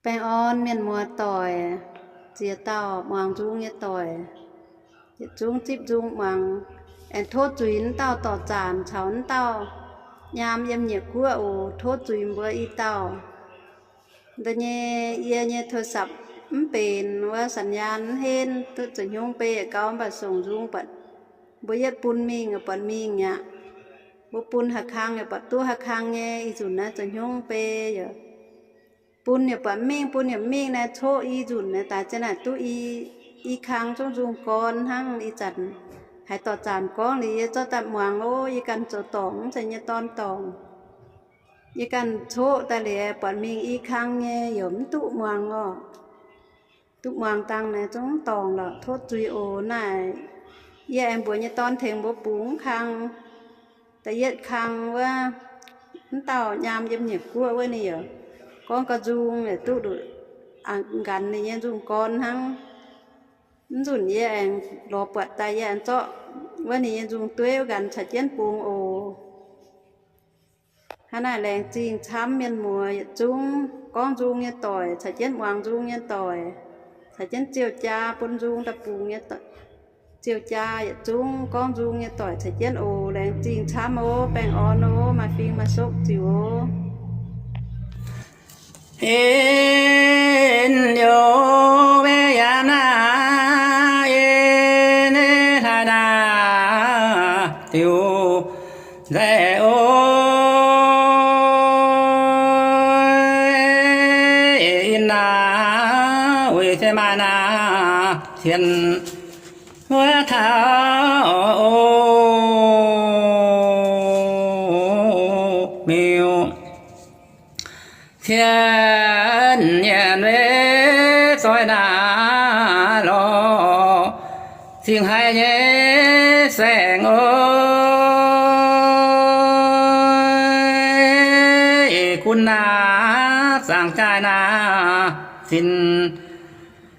Baengh orn mienh muoz doic, ziex dauh muangx nzung nyei doic, yietc zungv zipv nzung muangx, aengx tov zuiz wuov dauh dorh zaanc caux wuov dauh nyaam yiem nyiec guoqv oc. Tov zuiz mbuo i dauh. Da'nyeic, yie nyei โทรศัพท์ mv benx wuov สัญญาณ mv henv, duqv zoux hnyungv beiv gauv mv baac songc nzung buatc mbuo yietv bun mingh buatc mingh aqv. Mbuo bun haaix kang yaac buatc duqv haaix kang nyei. Ih nzunc naaiv zoux hnyungv beiv yaac bun yaac buatc mingh, bun yaac mingh naaiv coqv i nzunc naaiv daaih zien naaic duqv i, i kang zungv nzung gorn hnangv. Ih zanc haaix dorh zaanc gorngv liuz yie zorqv daaih muangx oc. Yie ganh zoux dorngc mv zeiz nyei dorn dorngc. Yie ganh coqv daaih liuz buatc mingh i kang nyei, yaac mv duqv muangx oc. Duqv muangx dangh naaiv zungv dorngc lorqc. Tov zuiz oc. Naaiv yie aengx mbuox nyei dorn tengx mbuo bungx kang. Da'yietv kang wuov, mv dauh nyaam yiem nyiec guoqv wuov ninh yaac gorngv ga'nzung yaac duqv nduqc, nqanx ninh nyei nzung gorn hnangv. Mv nzunc yie aengx lorz buatc daaih yie aengx zorqv wuov ninh nyei nzung dueiv nqanx caux jienv bungx oc. Hnangv naaic laengz zingh camv mienh muoz yietc zungv gorngv nzung nyei doic caux jienv muangx nzung nyei doic, caux jienv ziouc jaa bun nzung daaih bungx nyei, ziouc jaa yietc zungv gorngv nzung nyei doic caux jienv oc. Laengz zingh camv oc. Baengh orn oc. Maaih fing maaih sokv ziux oc. Ih, liuz mbuo yiem naaiv, ih, hlaax naaiv diuh nzeic oc. Ih, naaiv weic se maaih naaiv cien wuov taux oc. Miuc cien nyienx weic zoih naaiv lorqc, cingx haiz nyei saeng oc. Gunv naaiv zaangc jaaix naaiv zinh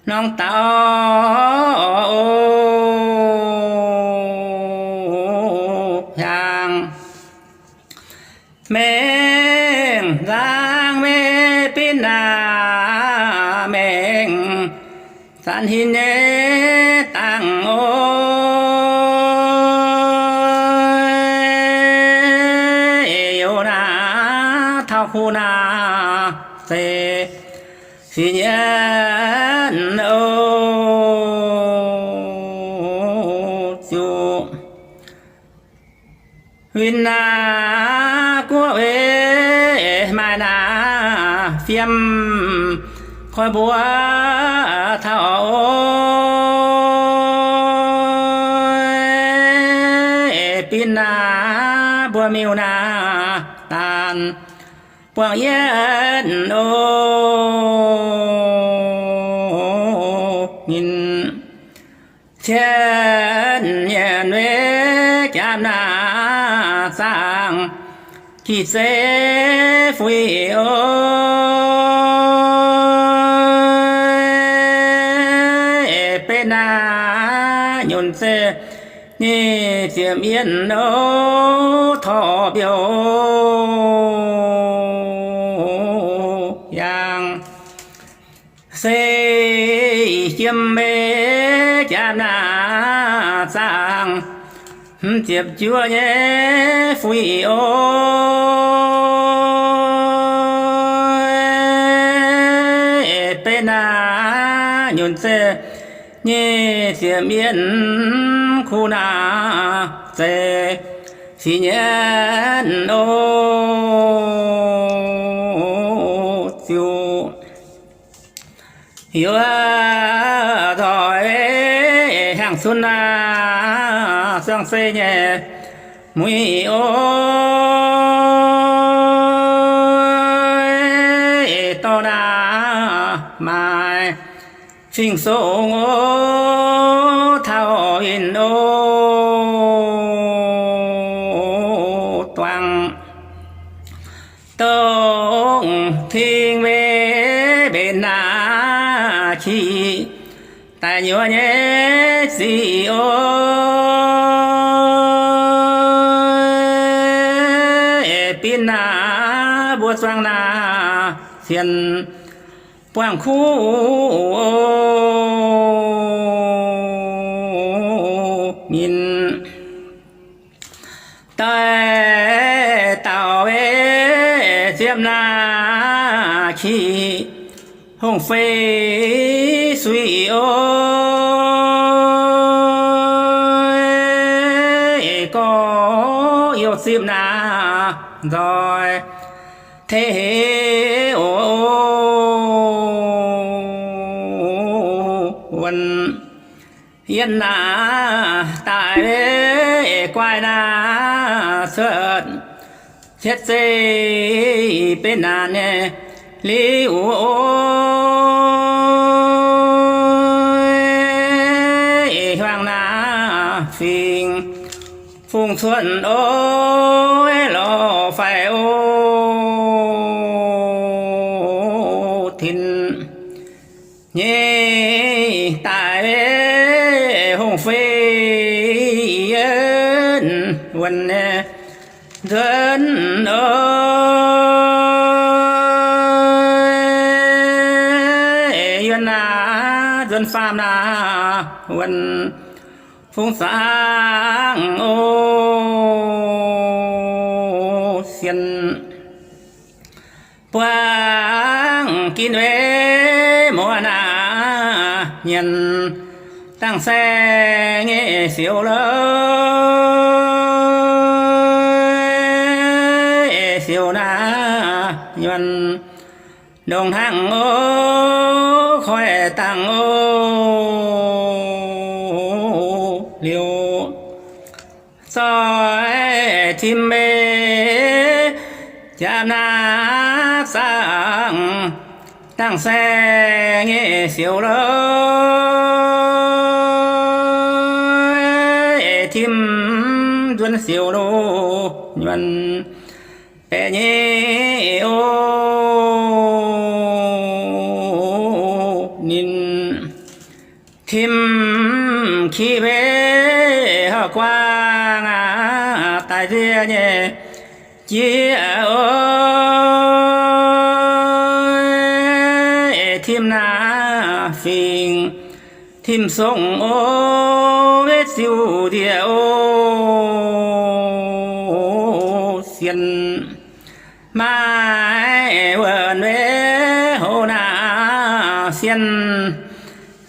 norm dauh oc. Hiaangx mengh nzangv mengh binv naaiv mengh zanc hin nyei dangh oc. Youz naaiv taux kuv naaiv se sic nyienx oc. Ziouc win naaiv guoqv weic maaih naaiv fiem koi mbuo taux oc. Binv naaiv mbuo miuc naaiv daanh buangh yietv oc. Ninh cien nyienx weic jaapv naaiv zaangc jiex zeiv fuix oc. Benx naaiv nyunc zeiv nyic ziepc yietv oc, torv mbiouh yangh se jiem meiv jaapv naaiv zaangc hmz ziepc juov nyei fuix oc. Benx naaiv nyunc zeiv nyic ziepc yietv kuv naaiv zeiv sic nyienv oc. Ziouc heuc nzoih hnyangx-cunx naaiv suang sei nyei muic oc. Dorh naaiv maaih fingx-songx oc, taux winh oc, duangc dongh ting mbenc naaiv qiex daic nyuoz nyei sic oc. Binv naaiv mbuo zuangx naaiv cien buangh kuv ninh daaih dauh ziepc naaiv qiex hungh fei suiv oc. Gorx youh zipv naaiv nzoih tengx oc. Wuonh yienh naaiv daaih guaix naaiv cuotv cietv zeiv benx naaiv nyei liuz oc. Hiuang naaiv fingx fungx cuotv oc, lorz faix oc, tin nyei daaih hungh fei yienh wuonh nyei nzuonx oc. Yuonh naaiv nzuonx faam naaiv wuonh fungx zaangc oc. Sienh buangv ginv wei muoz naaiv nyienz dangh saeng nyei siouc lorqc, siouc naaiv nyuonh ndongc hnangv oc, koiv dangh oc. Liuz zoih tim mbe jaa naaiv zaangc dangh saeng nyei siouc lorqc, tim nzuonx siouc loz nyuonh baeqc nyei oc. Ninh tim qiex wei hauv guangc aqv, daaih nzie nyei jiex oc. Tim naaiv fingx tim songv oc, wetv ziuc ndiev oc. Sienh maaih wuonh wei houx naaiv, sienh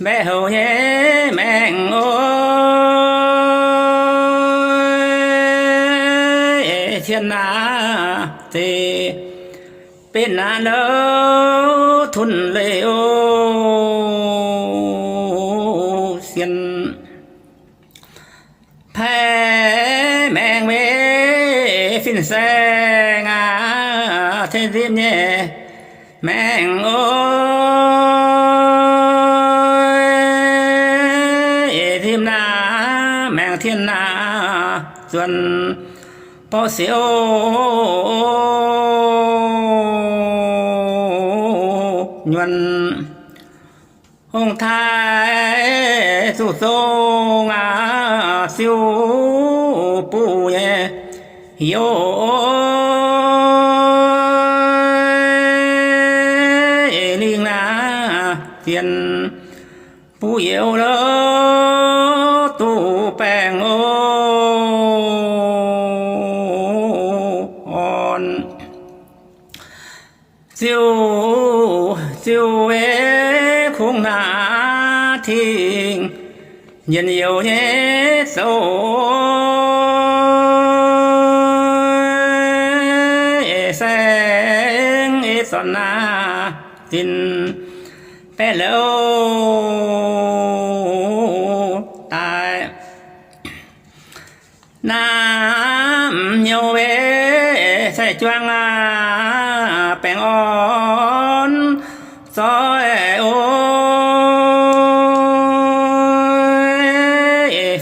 mbaeqc houx nyei maengc oc. Cien naaiv zeiz benx naaiv louv tunh leiz oc. Sienh paaiv maengx mbuo fin-saeng aqv, tengx nzipc nyei maengx oc. Nzipc naaiv maengx tien naaiv zuonx borqv siouc nyuonh. Ong-taaix zuqc zong aqv, siou buv nyei youz lingh naaiv zienh buv youz lorqc, duqv baengh oc. Orn ziouc, ziouc ei kungx naaiv tingx njien-youh nyei zoux saeng ei zornc naaiv zinh baeqv louz daaih. Naamh nyouz wei sai-juang aqv, baengh orn zoih oc.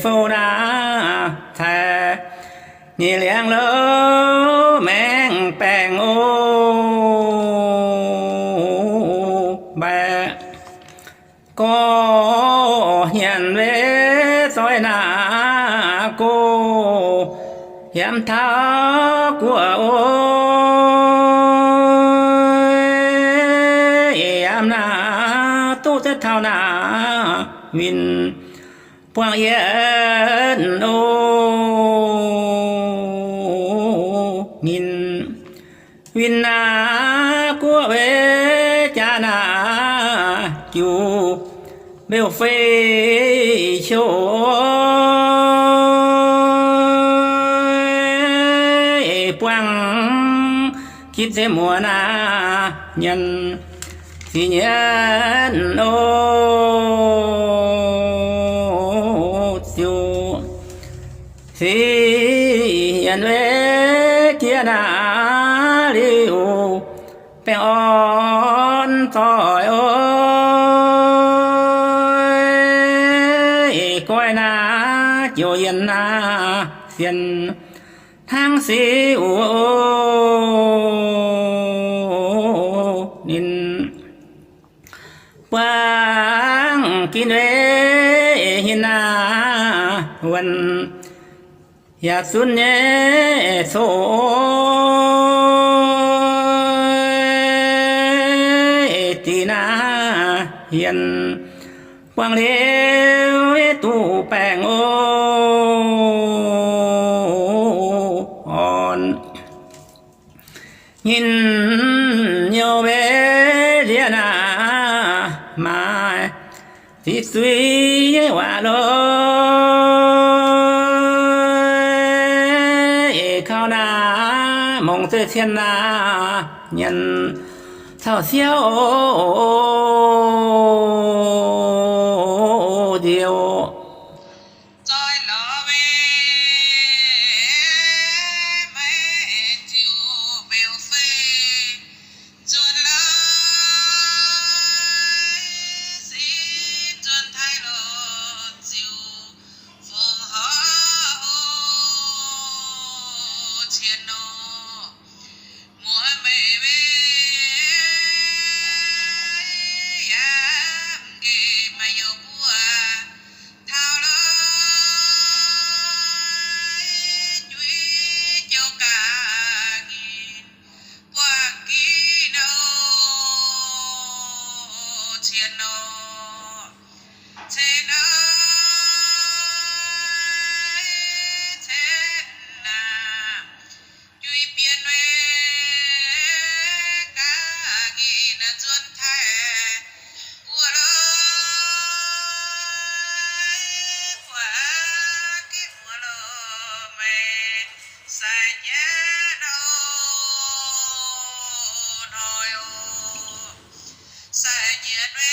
Fou naaiv cai nyei liangx louv maengx baengh oc. Mbaeqc gorx-hnyangx wei zoih naaiv gox yiem taux guoqv oc. Yiem naaiv za'tauh naaiv winh buangh yienh o. Ninh winh naaiv guoqv wei jaax naaiv jiu mbeu fei qouv buangh gitv se muoz naaiv nyanc sic nyanc o. Ziouc sic nyanc wei jiex naaiv liuz, baengh orn zoih o. Goiv naaiv ziouc yienh naaiv sienx hnangv sic o. Ninh buangh gin wei hinh naaiv wuonh yaac zunv nyei coqv diqc naaiv yienh buangh liuz duqv baengh o. Orn nyinh nyouh mbenc ndiev naaiv maaih ziqc zuiz nyei waac lorqc. Kaux naaiv mongc zeiv cien naaiv nyanc caux siouv nziouv. Zoih lorz mei, mei ziouc mbeu fei nzuonx lorqc, sin nzuonx taaih lorqc ziouc fongc horv cien nor. Muoz-meic mbe yaac mv nqemh maaih youh buoz taux lorqc, juiv jouv gaax nyinh buangh gitv nor, cien nor, cien nor, cien naaic. Juiv bienh mbe gaax nyinh nzuonx taaih buoz lorqc, buatc gitv muoz lorqc, meih sai nyanc nor, hnoi oc. Sai nyanc mbe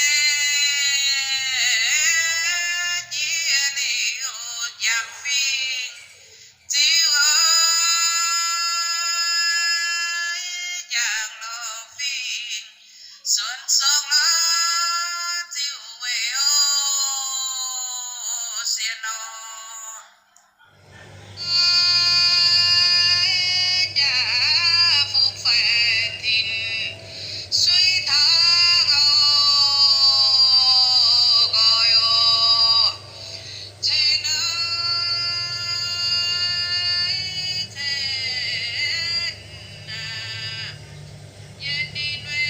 jiex liuz jangx fingx Ziouv oix jangx lorz fingx suonx song lorz Ziouv weic oc, sienx nor. Jaax fu faix tin suiv tangv oc, nqoi oc. Cen naaiv cen naaiv, yie ninh mbuo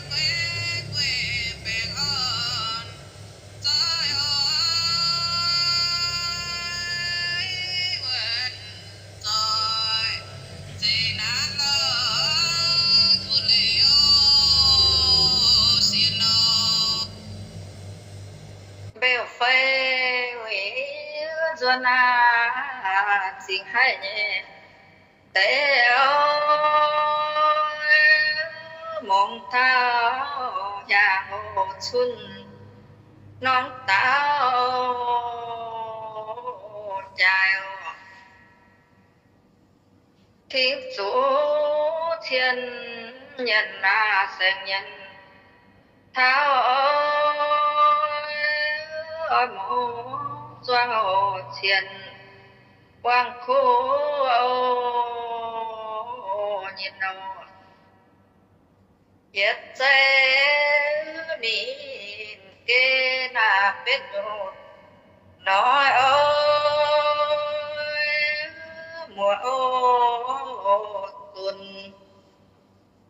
guei guei baengh orn zoih oc, wuonh zoih zeiz naaiv lorz tun leiz oc, sienx nor. Mbeu fei weic nzuonx aac, zingc haic nyei deix oc, mungz taux hiaangx oc, cun norm dauh jaaix oc. Tengx zuqc cien nyanc naaiv saeng nyanc taux oix, oix mungz zuangx oc, cien buangh kuv oc, nyei nor. Yietc zeiz ninh geh naaiv betv nyungc hnoi oc, muoz oc, zunc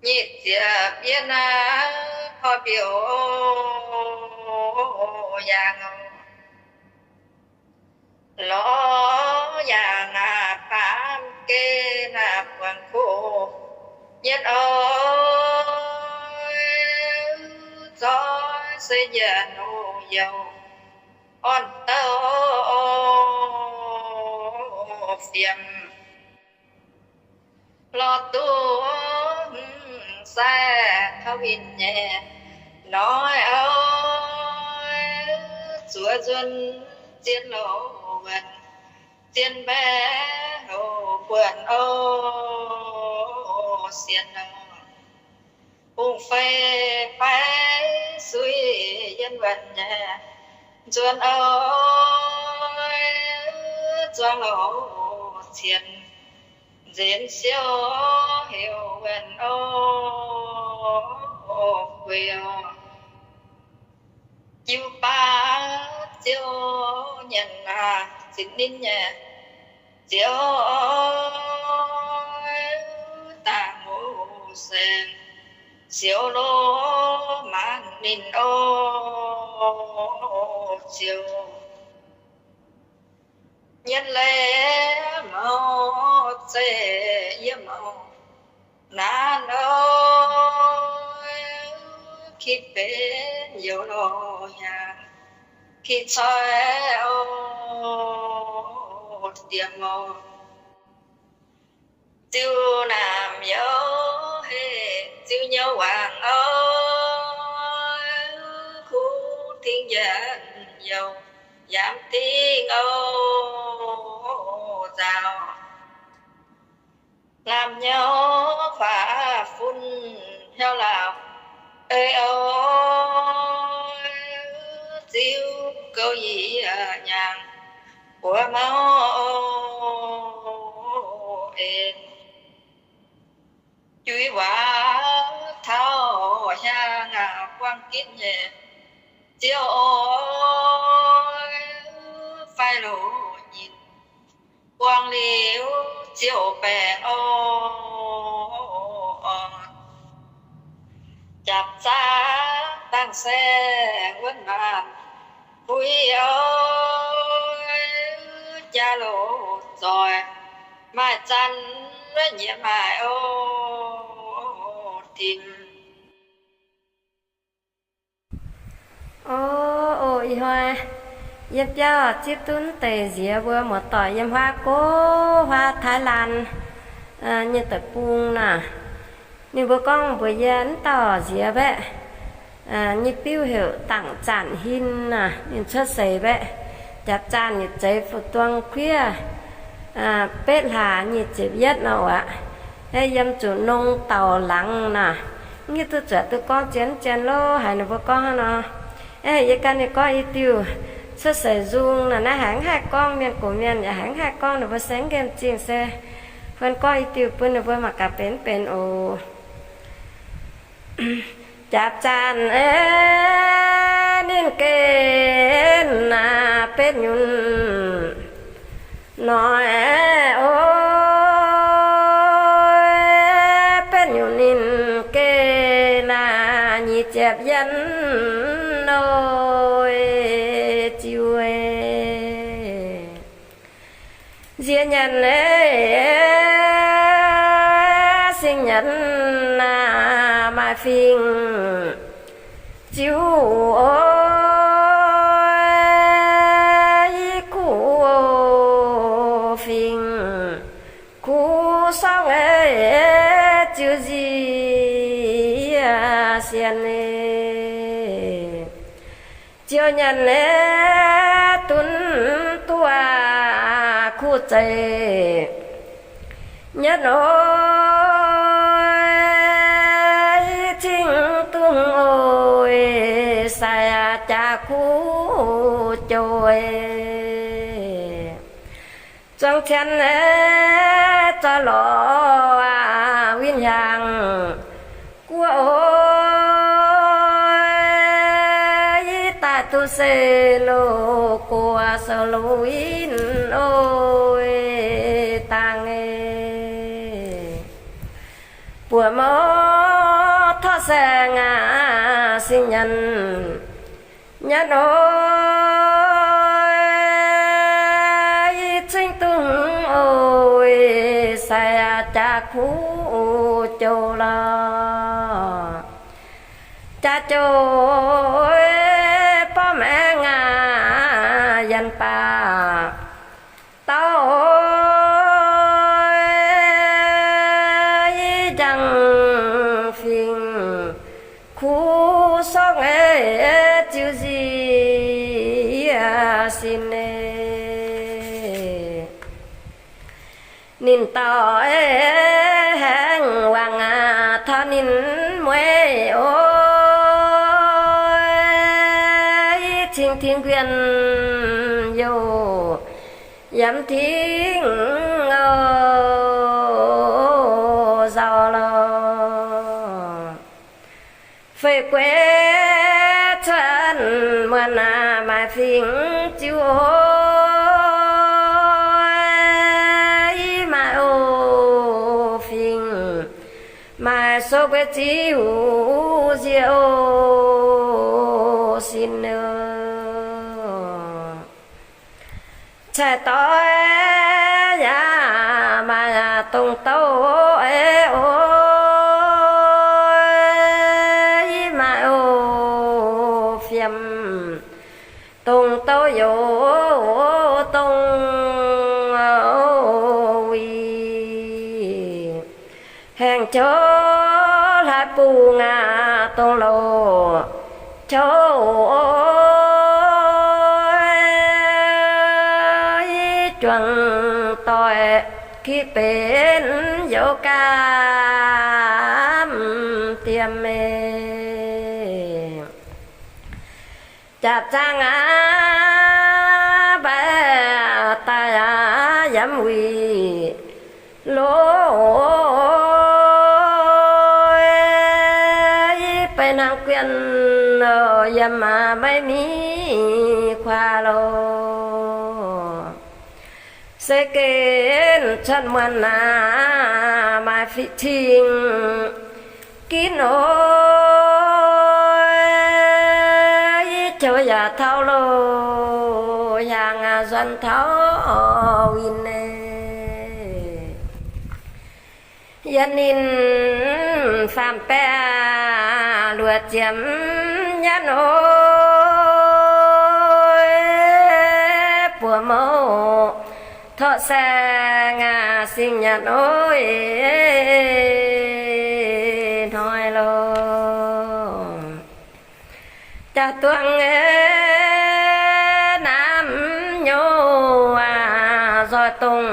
nyic ziepc yietv naaiv Tor biouv yaangh, lorz yaangh aqv, baamh gen aqv, buangh kuv nyietv oix, zoih se njiec nouh youh orn douh fiem. Lorz duqv hmz sai taux winh nyei noic oix, zuov nzuonx zien louh wuonh, zien mbaeqc houc buonc oix, sienx oix, bungx fei baiv suiv yiem wuonh nyei nzuonx oix, zuangx louh cienx nzenx siouc heuc wuonh oix, guei oix. Jiu baav ziouc nyanc aqv, zinh ninh nyei ziouc oix, dangh wuov saeng siouc loz maanc ninh oix, ziouc nyietv leiz mouc zeiv yiem mouc naanc oix, ki benx youz lorh hnyangx, ki coiv oix, diemv oix. Ziux naamh youz heh, ziux nyouz wangc oix, kuv tingx njiec youh, yaac mv tingx oix, nzaaux. Lamh nyouz faaux fun hnyouv lauh ei oix, ziux gouv yie nyaangh buoz mouv en. Juiz waac taux hnyangx aqv, buangh gitv nyei ziouc oix, faix loz nyinh buangh liuz ziouc baengh oix, orn japc zaav dangh saeng wuonv maanc buix oix, jaa loz zoih maaih zanc nyieqc maaih oix, tim. O, o, ih hnoi yiem biauv zipv duqv deix nziex mbuo muoz-doic yiem huaav gox huaav Taiv Laan nyei deic-bung naaic. Ninh mbuo gorngv mbuox yie, mv dauh nziex baeqv nyei biuv heuc Dangc Zanc Hin naaic. Ninh cuotv seix baeqv japc zaanh yietc zeiz fu-duang kuiv betv hlaax nyic ziepc yietv nor aqv. Yiem zuqc nongx dauh laangz naaic. Mv hiuv duqv zuoqc duqv gorngv zien zien lov haiz ninh mbuo gorngv hnangv nor. Yie gan ninh gorngv i diuh cuotv seix nzung naaic, naaiv haiz mv haih gorngv, mienh gox mienh yaac haiz mv haih gorngv, ninh mbuo se mv gaengh zingh se huon gorngv i diuh bun ninh mbuo mangc gaax benx mv benx oc. Japc zaanh ninh gen naaic betv nyunc noic oc, betv nyunc ninh gen naaic nyic ziepc yietv noic ziux. Nziex nyanc, sing nyanc maaih fingx ziux oc, i kuv fingx kuv sorng ziux nziex sienx. Ziouc nyanc dunv duqv kuv zeiz nyanc oc, i cing dungz oc, sai jaax kuv joux. Zuangx cien zorqv lorz win hiaangx guoqv oc, i daaih duqv se loz guoqv sou loz win oc, dangh buoz mouv torqv saeng aqv. singx nyanc, nyanc oc, i cingv dungz oc, sai jaax kuv jouh lorqc. Jaax jouh borqv maengx aqv, yienh baac dauh i njang fingx, kuv sorqv ziux nziex sin. Ninh dauh haengh wangc taux ninh mueiz oc, i cingx tingx kuinx youh yiem tingx nzauh lorqc. Fei guei cuotv muonc aac, maaih fingx ziux oc, i maaih oc fingx, maaih sou guei ziux nziex oc sin oc. Cai doix yaac maaih dongh douv oc, i maaih oc fiem, dongh douv youz dongh wuic. Haengh qouv hlaax bungx aac, dongh louc qouv i juangc doic, ki benx youz gaam diem meih. Jaax zaangv aqv, mbaix daaih aqv, yiem wuic loz, i benx hnangv guienh, yiem maiv mingh kuaah loh. Se gen cuotv muonc aac, maaih fiqv cing ginv oc, i joux yaac taux loh, hiaangx aac nzuonx taux winh. Yiem ninh faam-baeqc luoqc ziepc nyeic oc, buoz mouc torqv saeng aac, singx nyanc oc, hnoi loh. Jaax duangv naamv nyouz aac, nzoih dongh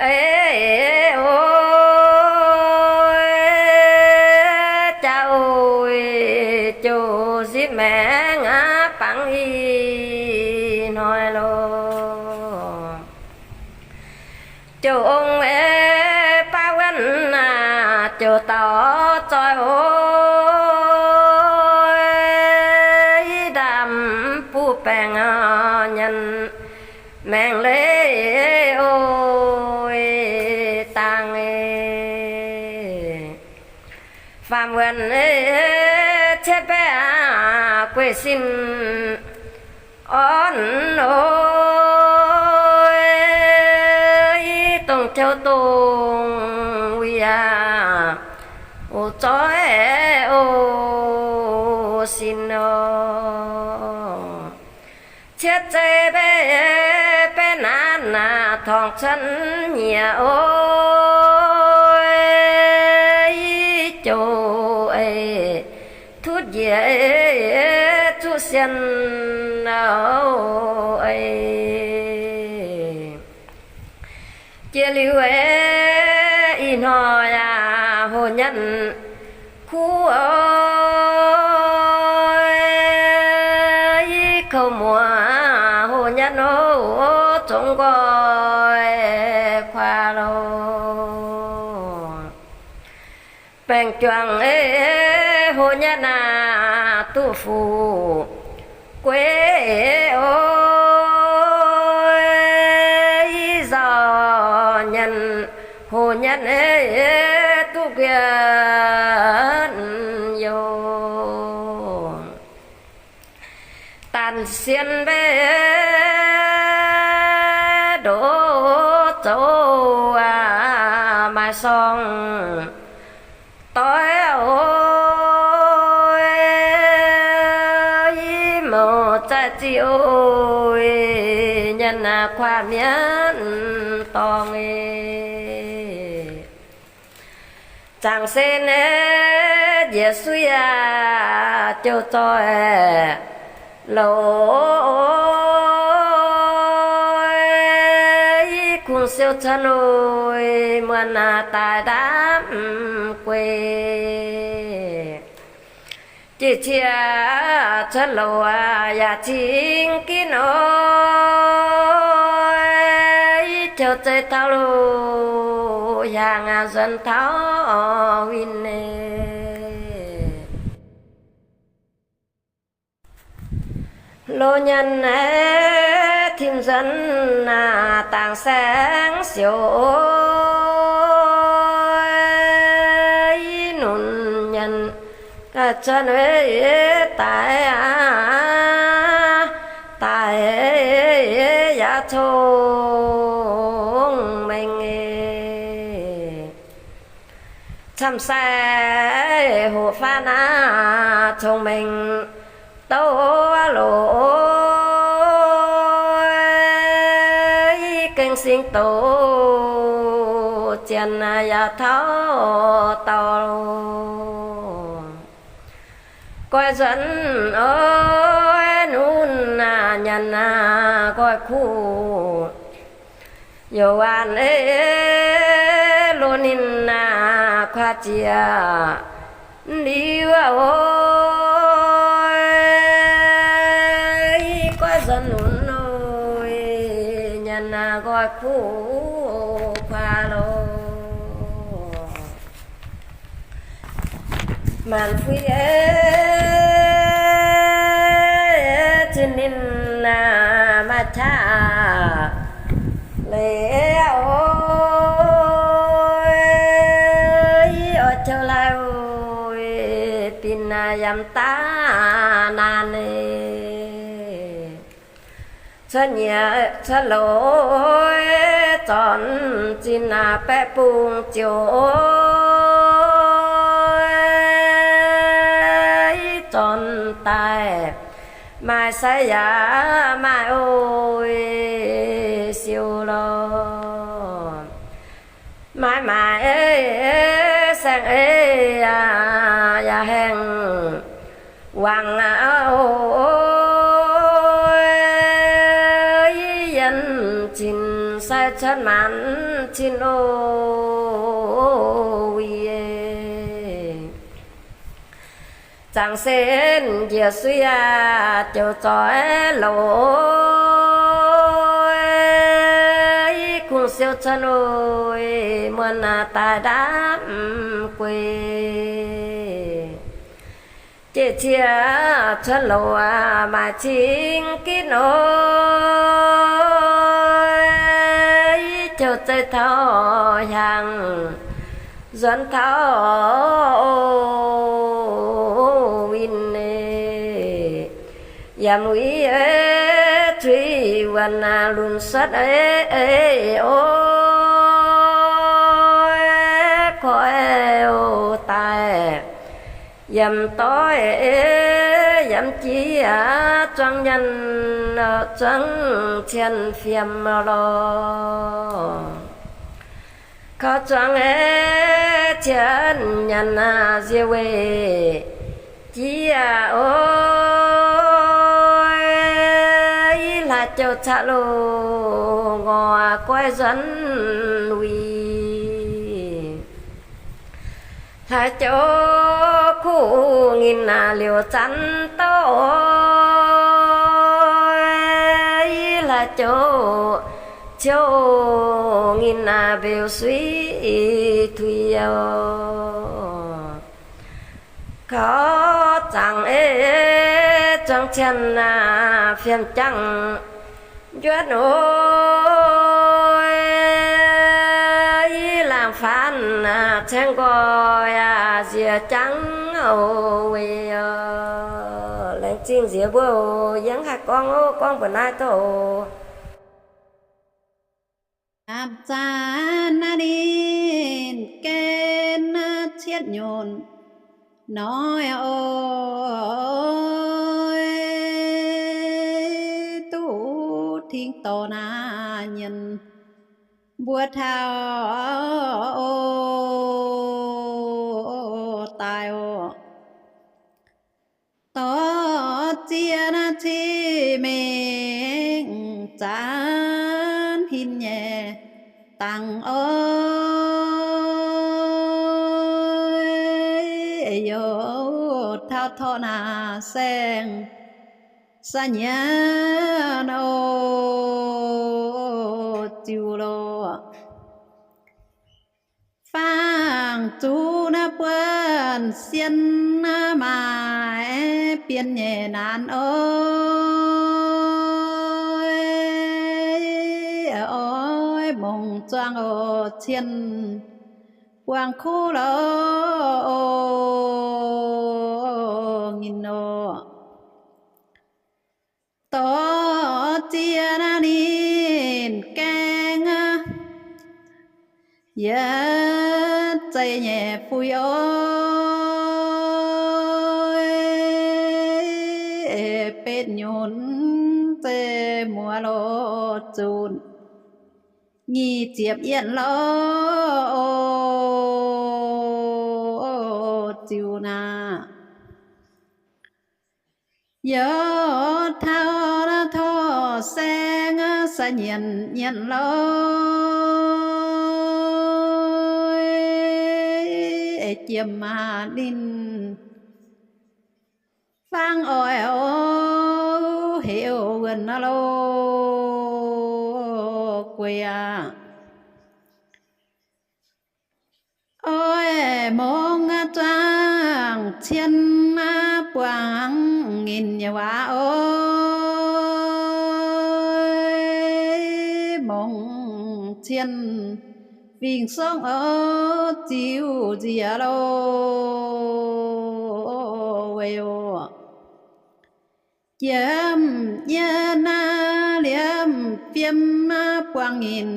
ei oc, jaax oc, jouh nzipv maengx aqv, bangc ih hnoi loh. Jouh ong ei baav wuonv aac, jouh dauh zoih oc, i ndaamv buv baengc nyanc maengx leiz oc, dangh faam wuonv cietv baeqv aac, gueiv sin orn oc, i dongh jouh dongh wuic aac, oc zoih oc sin oc. Cietv zeiv baeqv naanv aac, torngv cuotv nyiec oc, i jouh ei tutv njiec zuqv sien oc ei. Jiex liuz ei, ih hnoi aac, hoh nyanc kuv oc, i kouv muoz hoh nyanc oc, zongx nqoi kuaah loh. Baengc juangc ei, hoh nyanc aac, duqv fuqv gueiv oc, i nzauh nyanc, hoh nyanc ei, duqv nquienh youh. Sien mbe ndoqv zoux maaih sorng doix, i mouc zaih ziouc nyanc kuaaiv mienh dorngh. Zaangc se naaiv njiec suiv aqv, jouh zoih loz, i kungx siou cuotv lui muonh daaih ndaamv guei. Jiex cie cuotv loz yaac cingx ginv oc, i jouh zeih taux loz hiaangx nzuonx taux winh. Loz nyanc naaiv tim nzuonx dangc saengv siouc, i nunc nyanc cuotv daaih aqv, daaih yaac cong-mengh. Camv sai hoqc faanv aqv, cong-mengh douc loz, i gengh singx doz zien yaac taux dauh. Goiv nzuonx oix nunc nyanc nqoi kuv, youc waanc ei loz ninh kuaaiv jiex liuz oc, goiv nzuonx nunc oc, nyanc nqoi kuv kuaaiv loh. Maanc fuix ei, zinh ninh maaih qaqv leiz oc, oix jouh laai oc, binc yaac mv daaih naanc leiz. Cuotv nyieqc cuotv loz zornc zinh baeqc bung ziouc zornc daaih, maaih sai yaac maaih oc, siou lorh. Maaih maaic ei, saeng ei, yaac haengh wangc oc, yienh cin sai cuotv maanc cin oc, wuic. Zaangc se njiec suiv aqv, jouh zoih loz, i kungx siou cuotv lui muonh daaih ndaamv guei. Jiex cie cuotv loz maaih cingx ginv oc, i jouh zeih taux hiaangx nzuonx taux winh ei. Yaac muiz ei, zuiz wuonc lunx suotv ei, oix koiv daaih yiem doiv, yiem jiex zuangx nyanc, zuangx cien fiem lorh. Kaux zuangx ei cien nyanc nziex weic jiex oc, hlaax jouh caqv loh ngorc goiv nzuonx wuic. Hlaax jouh kuv nginh liouc zanc douh oc, hlaax jouh ciouv nginh mbeux suiv tuix oc. Kaux zaangc ei zuangx cien fiem jangv njuotv oc, laangc Faanv caeng nqoi aac, nziex jangv oc. Weic laengz zingh nziex mbuo oc. Yie mv haih gorngv oc, gorngv mbuo naaiv doqc oc. Apc zaan naaiv ninh gaen naaiv cietv nyunc hnoi oc, duqv tingx dorh naaiv nyienz mbuo taux oc, daaih oc. Dorh ziex naaiv cih mingh zanc hin nyei dangh oc, youc taux torqv naaiv saeng sa nyienz oc, ziux loh. Fangx zuqc naaiv buonv sien naaiv maaih bienh nyei naanc oc, oix mungz zuangx oc, cien buangh kuv loh oc, nginh oc. Dorh ziex naaiv ninh gaeng aqv, yietc zeiz nyei fuix oc, betv nyunc zeiz muoz loh zunc, nyic ziepc yienh loh oc, ziux naaiv. Youc taux naaiv torqv saeng sa nyienz yienh loh, jiem aqv ninh fangx oix oc, heuc wuonh loh gueix aqv. Oix mungz zuangx cien buangh nginh nyei waac oc, mungz cien fingx sorng oc, ziux nziex loh weic oc. Jiem yie naaiv liemh fiem buangh nyinh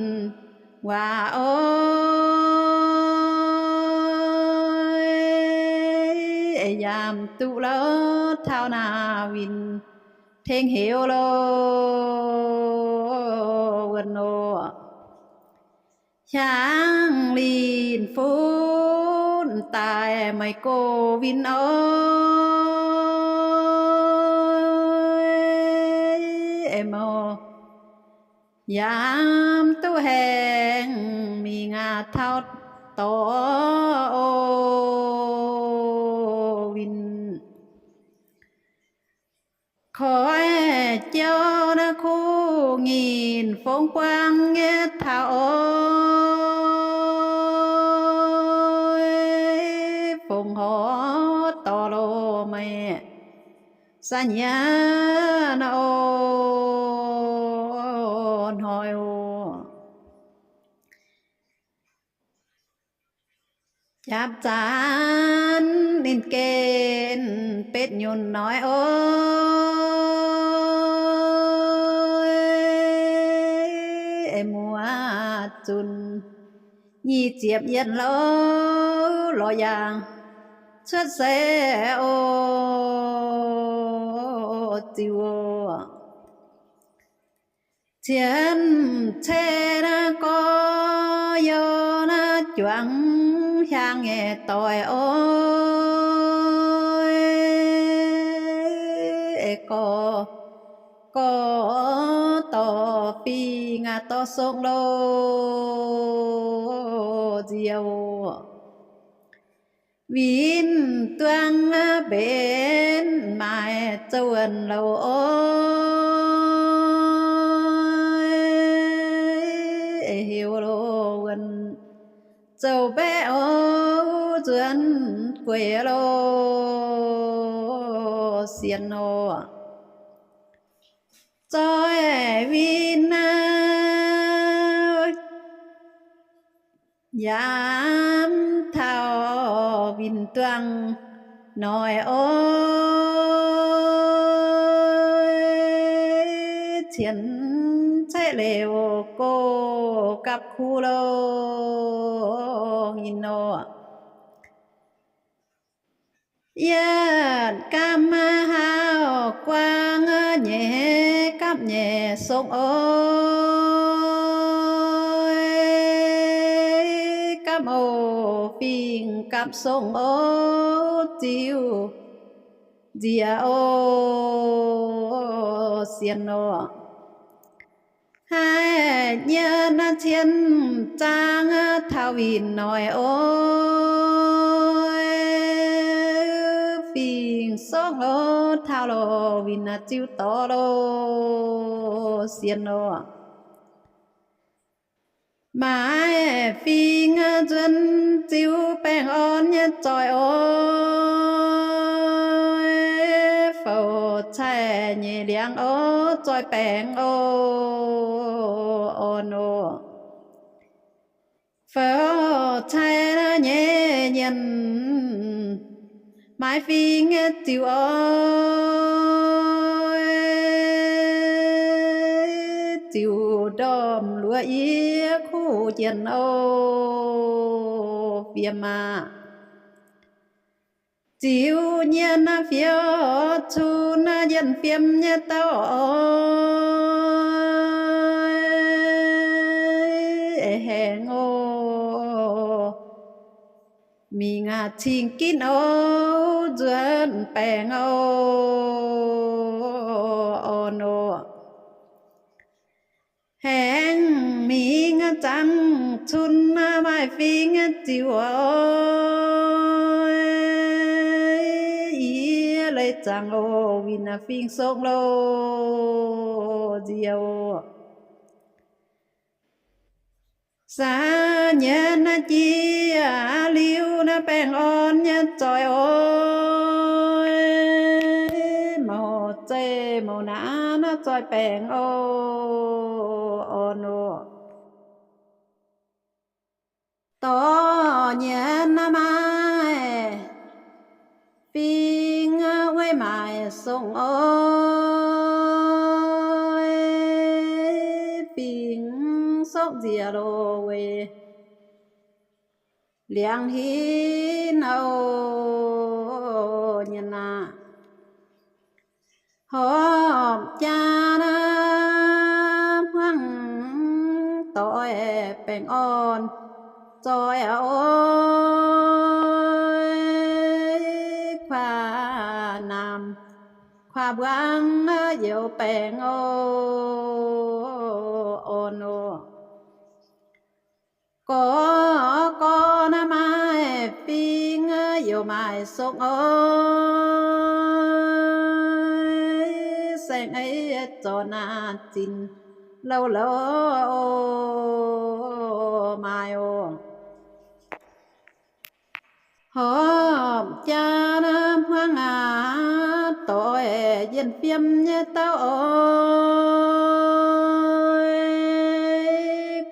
waac oc, yaac duqv louv taux naaiv winh tengx heuc loh wuonh oc. Hiaangx linh funv daaih meih go winh oc, mouc yaac duqv haengh mingh aqv taux dorc oc winh. Koi jauv naaiv kuv nyinh fongx buangv nyei taux oc, fongx horc dorh loh meih sa nyienz oc, hnoi oc. Japv zaanv ninh gen betv nyunc hnoi oc, muoz zunc nyic ziepc yienh loh, lorz yaangh cuotv seix oc, ziux oc. Cien ceix naaiv gorx-youz naaiv juangc hiaangx nyei doic oc, gorx, gorx dorh fingx aqv dorh song loh nziex oc. Winh duangv mbenc maaih zoux wuonh louh oc, heuc loh wuonh zoux mbaeqv oc, nzuonx gueic loh sienx oc. Zoih winh naaiv Yaac taux winh duangh noic oix, cien caeqv leiz gox gapv kuv longx nyei nor. Yietv gapv hauv guangv nyei gapv nyei song oix, gapv oix fingx gapv song oix, ziux nziex oix sienx nor. Haiz nyienh cien zaang taux winh noic oix, fingx song oix taux lorh winh ziux dorh lorh sienx nor. Maaiz fingx nzuonx ziux baengh orn nyei zoih oix, fouv caih nyei liangx oix zoih baengh oix orn oix. Fouv caih nyei nyienx maaiz fingx ziux oix, ziux ndorm luoqc yie kuv jienh oix fiem aqv. Ziux nyienh fioux cun yienh fiem nyei dauh oix, haengh oix mingh cing ginv oix nzuonx baengh oix orn oix. Haengh mingh zaangc cun maaih fingx ziux oix, yie leiz zaangc oix winh fingx song lorh nziex oix. Saax nyienh jiex liuz naaiv baengh orn nyei zoih oix, mouc zeih mouc naanv naaiv zoih baengh oix orn oix. Dorh nyienh maaih fingx weic maaiz song oix, fingx sokv nziex loz weic liangx hinv oix nyienh aac. Horpc jaa naaiv hmuangv doix baengh orn zoih oix, kuaax naamh kuaax mbuangz youz baengh oix orn oix. Gorx gorx naaiv maaih fingx youz maaiz song oix, saeng-eix zorc naaiv zinx louh louh oix maaiz oc. Horpc jaa naaiv hmuangv aac, doix yienh fiem nyei dauh oix,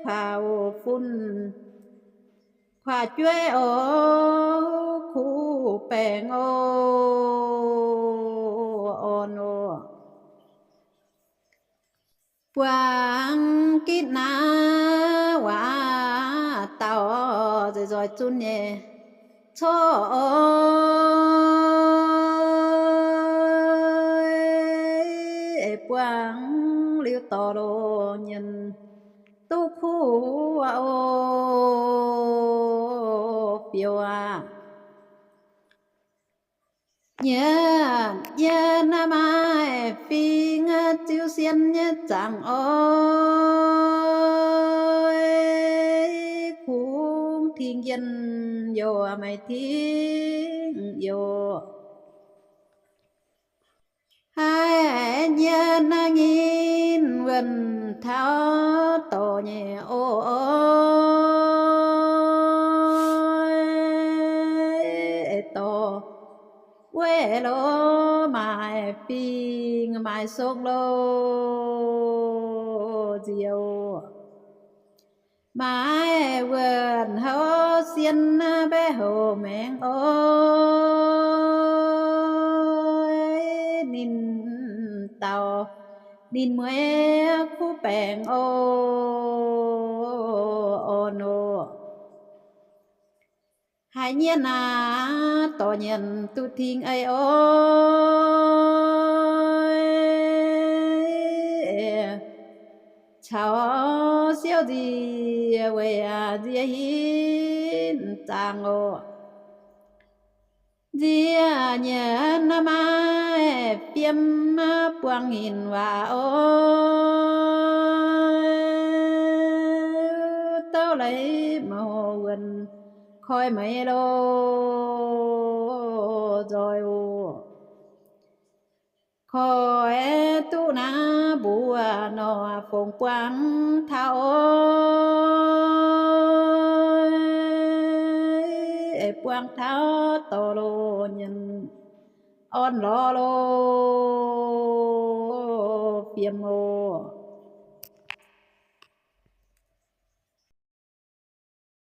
kuaax oix fun kuaax jueiv oix, kuv baengh oix orn oix. Buangv gitv naaiv waac dauh nzoih nzoih zunv nyei coqv oix, buangv liuz dorh loz nyienh duqv kuv oix fioux aqv. Nyienh yienh maaih fingx ziux sien nyei zaangc oix, kungx tingx yienh youh maaih tingx youh. Haiz nyienh nginh wuonh taux dorh nyei oix, dorh weic loz maaih fingx maaih song loz nzioux. Maaiz wuonh houv sien mbaeqv houc maengx oc. Ninh dauh ninh mueiz kuv baengc oc, orn oc. Haiz nyienx aac, dorh nyienx duqv ting ei oc. Caux siouv nzie weic nzie hinv zaangc oc. Nzie nyienx maiv fiem buangh hinc waac oc. Douv leiz mouc wuonh koi meix loz nzoih oc. Koi duqv naaiv mbuo nor fongc buangv taux oc. Buangv taux dorh loz nyienx orn lorz loz fiem oc.